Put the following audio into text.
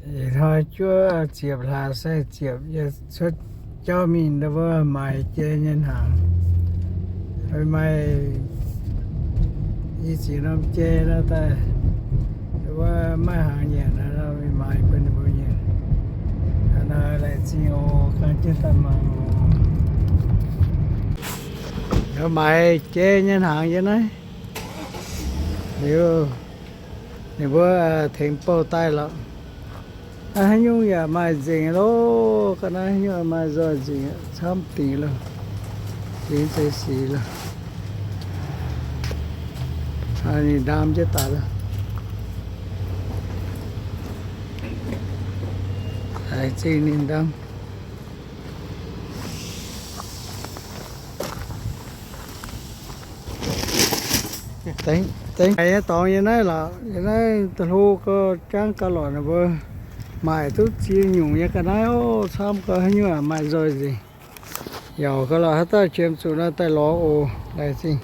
Ih hnoi juov ziepc hlaax sai ziepc yie cuotv jauv mingh ndau wuov maaiz jai nyei hnaangx. Maaih i ziex norm jai nor daaih, wuov maiv hnaangx nyanc nor, maaiz bun ninh mbuo nyanc. Hnoi laengz zingh oc, gan jienv daaih mangc oc. Maaiz jai nyei hnaangx yiem naaiv. Liuz ninh mbuo tengx bouh daaih lorqc. Naaiv haaix nyungc yaac maaih nzengc loh. Ga'naaiv haaix nyungc maaih nzoih nzengc, camv dingc loh. Dingc zeiv sic loh. Ninh ndaam jienv daaih loh. Laengz zingh ninh ndaam. Dengx, dengx nyei dorngx yiem naaiv lorqc. Yiem naaiv da'hlo gau, jangv gau lorqc, ninh mbuo maaic duqv ziex nyungc nyei ga'naaiv oc. Camv gau, haaix nyungc maaih nzoih nzengc. Yaac gau lorqc, haaix dauh qiemx zuqc nor daaih lorz oc. Laengz zingh.